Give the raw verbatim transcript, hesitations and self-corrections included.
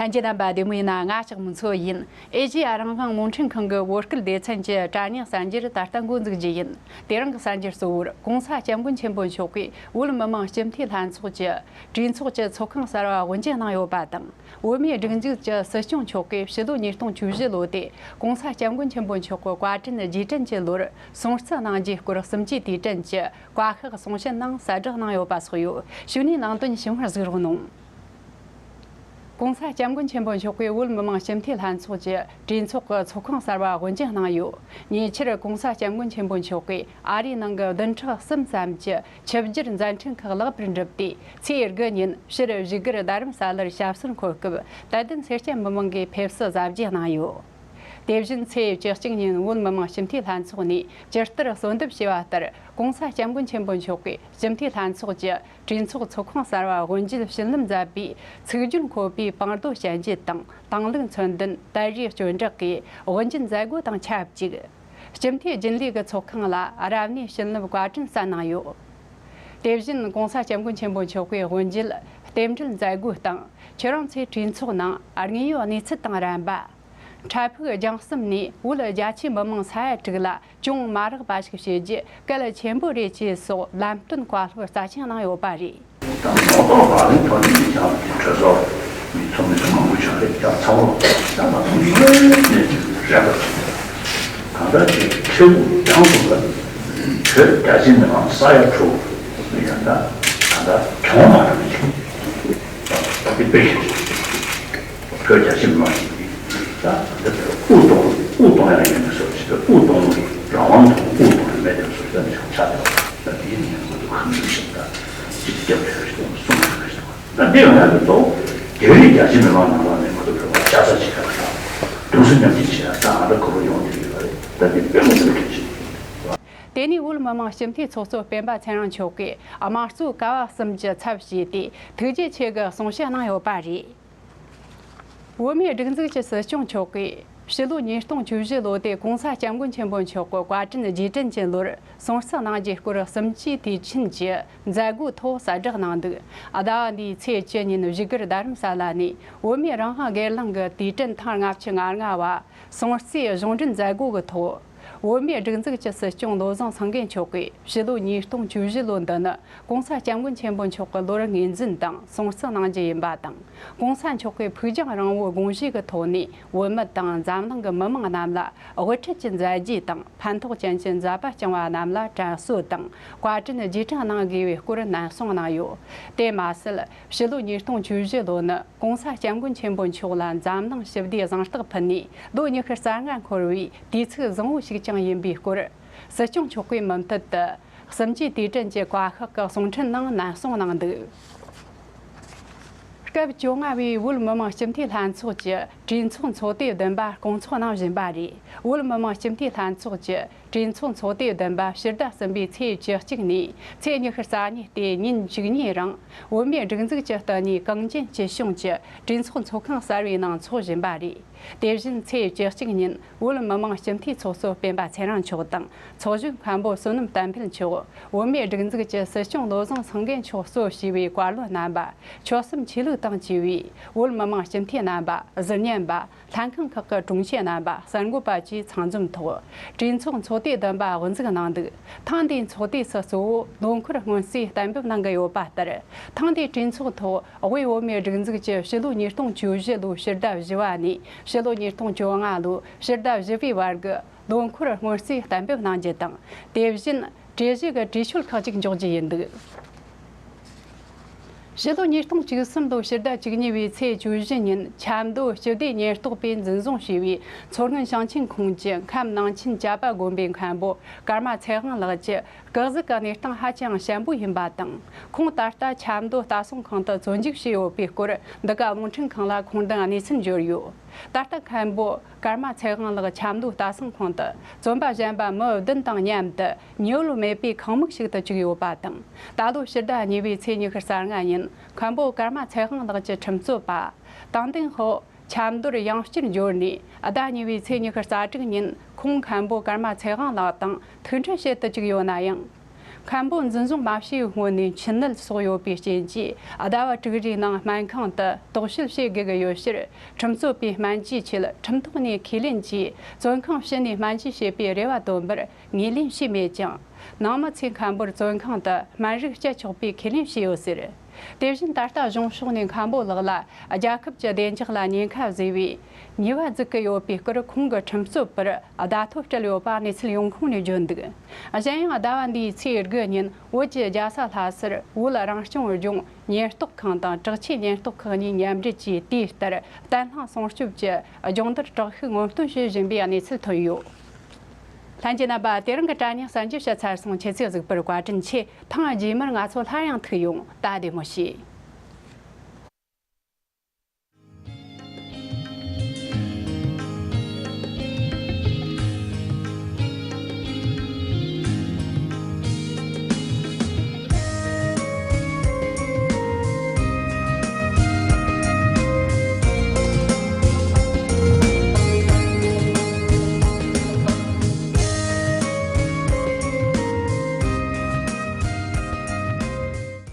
ལྷན་རྒྱས་རྣམ་པ་བདེ་མོ་ཡིན་ན། ང་ལྕགས་མོ་མཚོ་ཡིན། ཨེ་ཤེ་ཡ་རང་དབང་རླུང་འཕྲིན་ཁང་གི་བོད་སྐད་སྡེ་ཚན་གྱི་དྲ་བརྙན་གསར་འགྱུར་ད་ལྟ་འགོ་འཛུགས་རྒྱུ་ཡིན། དེ་རིང་གི་གསར་འགྱུར་གཙོ་བོར་༸གོང་ས་༸སྐྱབས་མགོན་ཆེན་པོ་མཆོག་གིས་བོད་མི་མང་སྤྱི་འཐུས་ལྷན་ཚོགས་ཀྱི་གྲོས་ཚོགས་ཀྱི་ཚོགས་ཁང་གསར་བ་དབུ་འབྱེད་གནང་ཡོད་པ་དང་། བོད་མིའི་སྒྲིག་འཛུགས་ཀྱི་སྲིད་སྐྱོང་མཆོག་གིས་ཕྱི་ལོ་ཉིས་སྟོང་བཅུ་བཞི་ལོ་དེ་༸གོང་ས་༸སྐྱབས་མགོན་ཆེན་པོ་མཆོག་གི་བཀའ་དྲིན་རྗེས་དྲན་གྱི་ལོར་སྲུང་བརྩི་གནང་རྒྱུའི་སྐོར་གསུམ་བཅུའི་དུས་དྲན་གྱི་བཀའ་ཤག་གསུང་བཤད་ནང་གསལ་བསྒྲགས་གནང་ཡོད་པ་སོགས་ཡོད། གཞུག་ནས་ནང་དོན་ཞིབ་མོར་གཟིགས་རོགས་གནང་།༸གོང་ས་༸སྐྱབས་མགོན་ཆེན་པོ་མཆོག་གིས་བོད་མི་མང་སྤྱི་འཐུས་ལྷན་ཚོགས་ཀྱི་གྲོས་ཚོགས་ཀྱི་ཚོགས་ཁང་གསར་བ་དབུ་འབྱེད་གནང་ཡོད། ཉེ་ཆར་༸གོང་ས་༸སྐྱབས་མགོན་ཆེན་པོ་མཆོག་གིས་ཨ་རིའི་ནང་གི་བདུན་ཕྲག་གསུམ་ཙམ་གྱི་ཆིབས་བསྒྱུར་མཛད་འཕྲིན་ཁག་ལེགས་པར་འགྲུབ་སྟེ། ཚེས་དགུ་ཉིན་ཕྱིར་བཞུགས་སྒར་རྡ་རམ་ས་ལར་ཞབས་སོར་འཁོད་སྐབས། དད་ལྡན་སེར་སྐྱ་མི་མང་གིས་ཕེབས་བསུ་གཟབ་རྒྱས་གནང་ཡོད། དེ་བཞིན་ཚེས་བཅུ་གཅིག་ཉིན་བོད་མི་མང་སྤྱི་འཐུས་ལྷན་ཚོགས་ནས་ཇི་ལྟར་གསོལ་འདེབས་བྱས་པ་ལྟར། ༸གོང་ས་༸སྐྱབས་མགོན་ཆེན་པོ་མཆོག་གིས་སྤྱི་འཐུས་ལྷན་ཚོགས་ཀྱི་གྲོས་ཚོགས་ཚོགས་ཁང་གསར་བ་དབུ་འབྱེད་བྱིན་རླབས་མཛད་པའི་ཚིག་བརྗོད་འཁོད་པའི་བང་རྡོ་ཞལ་འབྱེད་དང་། དང་བླུགས་མཚོན་ལྡན་དར་རིའི་སྐྱོན་བྲག་གིས་དབུ་འབྱེད་མཛད་སྒོ་དང་ཆབས་ཅིག་སྤྱི་འཐུས་རྒྱུན་ལས་ཀྱི་ཚོགས་ཁང་ལ་རབ་གནས་བྱིན་རླབས་བཀའ་དྲིན་གསན་གནང་ཡོད། དེ་བཞིན་༸གོང་ས་༸སྐྱབས་མགོན་ཆེན་པོ་མཆོག་གིས་དབུ་འབྱེད་རྟེན་འབྲེལ་མཛད་སྒོའི་སྟེང་། ཁྱེད་རང་ཚོའི་གྲོས་ཚོགས་ནང་དངོས་ཡོད་གནས་ཚུལ་དང་རན་པ། འཕྲལ་ཕུགས་རྒྱང་གསུམ་ནས་བོད་རྒྱ་ཆེའི་མི་མང་ས་ཡ་དྲུག་ལ་གྱོང་མ་རག་པ་ཞིག་བྱེད་རྒྱུ་གལ་ཆེན་པོ་རེད་ཅེས་སོགས་ལམ་སྟོན་བཀའ་སློབ་རྩ་ཆེན་གནང་ཡོད་པ་རེད། དང་ནོར་ཐོག་བག་ལེབ་ཐོག་ནས་ཀྱང་གྲོས་ཚོགས་མི་ཚོགས་མི་ཚོགས་མང་པོ་བྱུང་རེད། ཀྱང་ཚང་མ་ལ་ཡང་ན་ཐུགས་ཡོད་ནས་རེ་བ་བྱེད། གང་ལྟར་ཅིག་ཁེ་དབང་རྒྱང་གསུམ་ལ་བོད་རྒྱ་ཆེའི་མི་མང་ས་ཡ་དྲུག་ཡང་ན་གང་ལྟར་གྱོང་མ་རག་ཅིག་དེ་དཔེ་ཤེས། བོད་རྒྱ་ཆེ་མི་མང་ཞིག་གིས་ད་འདི་ལྟར་དབུགས་གཏོང་དབུགས་གཏོང་ཡག་ཡིན་ན་སོགས་ཞིག་ཏུ་དབུགས་གཏོང་རང་དབང་དུ་དབུགས་གཏོང་ཡག་མེད་དེ་སོགས་ཞིག་ཆགས་ཡོད། ད་དེའི་ནང་ང་ཚོ་གང་འདྲ་ཞིག་ད་ཅིག་རྒྱབ་ཆོས་ཞིག་དང་གསུང་ཆོས་ཞིག་དང་། ད་འདི་ཡང་ང་ཚོ་གཙོ་བོ་རྒྱ་རིགས་རྒྱ་ཆེ་མི་མང་ནང་ལ་ནས་ང་ཚོ་བོད་པ་ཆགས་ས་ཞིག་ག་ལ་དང་གདུང་སེམས་མཉམ་སྐྱེད་བྱེད་ཡག་ད་ང་ཚོ་གོ་བ་ཡོང་བསྡད་ཡོད་པ་རེད། ད་འདི་དཔེ་མི་སྲིད་གལ་ཆེ། དེ་ནས་བོད་མི་མང་སྤྱི་འཐུས་ཚོགས་གཙོ་སྤེན་པ་ཚེ་རིང་མཆོག་གིས་དམངས་གཙོའི་ཀ་བ་གསུམ་གྱི་ཚབ་བྱས་ཏེ་ཐུགས་རྗེ་ཆེ་གི་གསུང་བཤད་གནང་ཡོད་པ་རེད། བོད་མིའི་སྒྲིག་འཛུགས་ཀྱི་སྲིད་སྐྱོང་མཆོག་གིས་ཕྱི་ལོ་ཉིས་སྟོང་བཅུ་བཞི་ལོ་དེ་༸གོང་ས་༸སྐྱབས་མགོན་ཆེན་པོ་མཆོག་གི་བཀའ་དྲིན་རྗེས་དྲན་གྱི་ལོར་སྲུང་བརྩི་གནང་རྒྱུའི་སྐོར་གསུམ་བཅུའི་དུས་ཆེན་གྱི་མཛད་སྒོའི་ཐོག་གསལ་བསྒྲགས་གནང་འདུག་ཟླ་བ་འདིའི་ཚེས་བཅུ་ཉིན་བཞུགས་སྒར་རྡ་རམ་ས་ལ་ནས་བོད་མིའི་རང་དབང་སྒེར་ལངས་ཀྱི་དུས་དྲན་ཐེངས་ལྔ་བཅུ་ང་ལྔ་བ་སྲུང་བརྩིའི་གཞུང་འབྲེལ་མཛད་སྒོ་གི་ཐོག་བོད་མིའི་སྒྲིག་འཛུགས་ཀྱི་སྲིད་སྐྱོང་བློ་བཟང་སེང་གེ་མཆོག་གིས་ཕྱི་ལོ་ཉིས་སྟོང་བཅུ་བཞི་ལོ་འདི་ནི་༸གོང་ས་༸སྐྱབས་མགོན་ཆེན་པོ་མཆོག་གི་ལོ་རུ་ངོས་འཛིན་དང་སྲུང་བརྩི་གནང་རྒྱུ་ཡིན་པ་དང་། ༸གོང་ས་མཆོག་གིས་ཕུགས་རྒྱང་རིང་བོའི་དགོངས་བཞེས་ཀྱི་ཐོག་ནས་བོད་མི་དང་འཛམ་གླིང་གི་མི་མང་རྣམས་ལ་དབུ་ཁྲིད་ཀྱི་མཛད་རྗེས་དང་ཕན་ཐོགས་ཅན་གྱི་མཛད་པ་བསྐྱངས་པ་རྣམས་ལ་དྲན་གསོ་དང་བཀའ་དྲིན་རྗེས་དྲན་གནང་དགོས་པའི་སྐོར་ནན་གསུང་གནང་ཡོད། དེ་མ་ཟད། ཕྱི་ལོ་ཉིས་སྟོང་བཅུ་བཞི་ལོ་ནི་༸གོང་ས་༸སྐྱབས་མགོན་ཆེན་པོ་མཆོག་ལ་འཛམ་གླིང་ཞི་བདེའི་གཟེངས་རྟགས་ཕུལ་ནས་ལོ་ཉི་ཤུ་རྩ་ལྔ་འཁོར་བའི་དུས་ཚིགས་བཟང་བོ་ཞིག་ཀྱང་ཡིན་པའི་སྐོར། སྲིད་སྐྱོང་མཆོག་གིས་མུ་མཐུད་དུ་གསུམ་བཅུའི་དུས་དྲན་གྱི་བཀའ་ཤག་གི་གསུང་འཕྲིན་ནང་ནན་གསུང་གནང་འདུག་སྐབས་བཅོ་ལྔ་བའི་བོད་མི་མང་སྤྱི་འཐུས་ལྷན་ཚོགས་ཀྱི་གྲོས་ཚོགས་ཚོགས་དུས་བདུན་པ་སྐོང་ཚོགས་གནང་བཞིན་པ་རེད། བོད་མི་མང་སྤྱི་འཐུས་ལྷན་ཚོགས་ཀྱི་གྲོས་ཚོགས་ཚོགས་དུས་བདུན་པ་ཕྱི་ཟླ་གསུམ་པའི་ཚེས་བཅུ་གཅིག་ནས་ཚེས་ཉི་ཤུ་རྩ་གཉིས་ཏེ་ཉིན་གཅིག་གཉིས་རིང་བོད་མིའི་སྒྲིག་འཛུགས་ཀྱི་ལྟེ་གནས་གངས་ཅན་སྐྱིད་གཤོངས་ཀྱི་གྲོས་ཚོགས་ཚོགས་ཁང་གསར་བའི་ནང་འཚོགས་བཞིན་པ་རེད། དེ་བཞིན་ཚེས་བཅུ་གཅིག་ཉིན་བོད་མི་མང་སྤྱི་འཐུས་ཚོགས་གཙོ་སྤེན་པ་ཚེ་རིང་མཆོག་དང་ཚོགས་གཞོན་མཁན་པོ་བསོད་ནམས་བསྟན་འཕེལ་མཆོག་བོད་མིའི་སྒྲིག་འཛུགས་ཀྱི་སྲིད་སྐྱོང་བློ་བཟང་སེང་གེ་མཆོག་གཙོ་བྱས་པའི་བཀའ་བློན་རྣམ་པ། ཆོལ་གསུམ་ཆོས་ལུགས་དང་བཅས་པའི་བོད་མི་མང་སྤྱི་འཐུས་རྣམ་པ། ཟུར་ཉན་པ། ལྷན་ཁང་ཁག་གི་དྲུང་ཆེ་རྣམ་པ། གསར་འགོད་པ་བཅས་ཚང་འཛོམས་ཐོག་གྲོས་ཚོགས་ཚོགས་དུས་བདུན་པ་དབུ་འཛུགས་གནང་འདུག་ཐེངས་འདིའི་ཚོགས་དུས་སུ་གཙོ་བོ་ལོ་འཁོར་སྔོན་རྩིས་གཏན་འབེབས་གནང་གི་ཡོད་པ་ལྟར། ཐེངས་འདིའི་གྲོས་ཚོགས་ཐོག་དབུས་བོད་མིའི་སྒྲིག་འཛུགས་ཀྱི་ཕྱི་ལོ་ཉིས་སྟོང་བཅུ་བཞི་ལོའི་ཕྱི་ཟླ་བཞི་བ་ནས་ཕྱི་ལོ་ཉིས་སྟོང་བཅོ་ལྔ་ལོའི་ཕྱི་ཟླ་བཞི་པའི་བར་གྱི་ལོ་འཁོར་སྔོན་རྩིས་གཏན་འབེབས་གནང་རྒྱུ་དང་། དེ་བཞིན་གྲོས་གཞི་གི་གྲོས་ཆོད་ཁག་ཅིག་འཇོག་རྒྱུ་ཡིན་འདུག་ཕྱི་ལོ་ཉིས་སྟོང་བཅུ་གསུམ་ལོའི་ཕྱི་ཟླ་བཅུ་གཉིས་པའི་ཚེས་བཅུ་བཞི་ཉིན་ཆབ་མདོ་སྤྱི་བདེ་ཉེན་རྟོག་པས་འཛིན་བཟུང་བྱས་པའི་མཚོ་སྔོན་ཞིང་ཆེན་ཁོངས་ཀྱི་ཁམས་ནང་ཆེན་བྱ་པ་དགོན་པའི་མཁན་པོ་ཀརྨ་ཚེ་དབང་ལགས་ཀྱི་སྐུ་གཟུགས་ཀྱི་གནས་སྟངས་ཧ་ཅང་ཞན་པོ་ཡིན་པ་དང་། ཁོང་ད་ལྟ་ཆབ་མདོ་ལྟ་སྲུང་ཁང་དུ་བཙོན་འཇུག་བྱས་ཡོད་པའི་སྐོར་འདི་ག་རླུང་འཕྲིན་ཁང་ལ་ཁུངས་ལྡན་གནས་ཚུལ་འབྱོར་ཡོད། ད་ལྟ་མཁན་པོ་ཀརྨ་ཚེ་དབང་ལགས་ཆབ་མདོ་ལྟ་སྲུང་ཁང་དུ་བཙོན་པ་གཞན་པ་མི་བདུན་དང་མཉམ་དུ་ཉི་འོད་མེད་པའི་ཁང་མིག་ཞིག་ཏུ་བཅུག་ཡོད་པ་དང་། ད་ལོ་ཕྱི་ཟླ་གཉིས་པའི་ཚེས་ཉི་ཤུ་རྩ་ལྔ་ཉིན་མཁན་པོ་ཀརྨ་ཚེ་དབང་ལགས་ཀྱི་ཁྲིམས་རྩོད་པ་ཏང་ཏེང་ཧོ་ཆབ་མདོར་ཡང་བསྐྱར་འབྱོར་ནས། ཟླ་གཉིས་པའི་ཚེས་ཉི་ཤུ་རྩ་དྲུག་ཉིན་ཁོང་མཁན་པོ་ཀརྨ་ཚེ་དབང་ལགས་དང་ཐུག་འཕྲད་བྱེད་དུ་བཅུག་ཡོད་ན་ཡང་། མཁན་པོ་འཛིན་བཟུང་མ་བྱས་པའི་སྔོན་ནས་འཆི་ནད་སོགས་ཡོད་པའི་རྐྱེན་གྱིས། ཟླ་བ་དྲུག་རེའི་ནང་སྨན་ཁང་དུ་དོགས་དཔྱོད་བྱེད་དགོས་ཀྱི་ཡོད་ཕྱིར། ཁྲིམས་རྩོད་པས་སྨན་བཅོས་ཆེད་ཁྲིམས་ཐོག་ནས་ཁས་ལེན་གྱིས་བཙོན་ཁང་ཕྱི་ནས་སྨན་བཅོས་བྱེད་པའི་རེ་བ་བཏོན་པར་ངོས་ལེན་བྱས་མེད་ཀྱང་། ནང་མི་ཚོས་མཁན་པོར་བཙོན་ཁང་དུ་སྨན་རིགས་སྤྱད་ཆོག་པའི་ཁས་ལེན་བྱས་ཡོད་ཟེར། དེ་བཞིན་ད་ལྟ་གཞུང་ཕྱོགས་ནས་མཁན་པོ་ལགས་ལ་རྒྱལ་ཁབ་ཀྱི་བདེ་འཇགས་ལ་ཉེན་ཁ་བཟོས་པའི་ཉེས་པ་འཛུགས་ཀྱི་ཡོད་པའི་སྐོར་ཁོང་གི་ཁྲིམས་རྩོད་པར་བརྡ་ཐོ་སྤྲད་ཡོད་པ་གནས་ཚུལ་ཡོང་ཁུངས་ནས་བརྗོད་འདུག། གཞན་ཡང་ཟླ་བ་འདིའི་ཚེས་དགུ་ཉིན་བོད་ཀྱི་རྒྱལ་ས་ལྷ་སར་བོད་རང་སྐྱོང་ལྗོངས་ཉེན་རྟོག་ཁང་དང་དྲག་ཆས་ཉེན་རྟོག་ཁག་གཉིས་མཉམ་འབྲེལ་གྱིས་དུས་ལྟར་བརྟན་ལྷིང་སྲུང་སྐྱོབ་ཀྱི་སྦྱོང་བརྡར་དྲག་ཤུགས་སྔོན་གཏོང་བྱེད་བཞིན་པའི་གནས་ཚུལ་ཐོན་ཡོད། ལྷན་རྒྱས་རྣམ་པ། དེ་རིང་གི་དྲ་བརྙན་གསར་འགྱུར་ཞིབ་ཚགས་སོང་ཆེད་ཚིག་གཟིགས་པར་བཀའ་དྲིན་ཆེ། ཐེངས་རྗེས་མར་ང་ཚོ་སླར་ཡང་ཐུག་ཡོང་། ད་བདེ་མོ་བྱོས།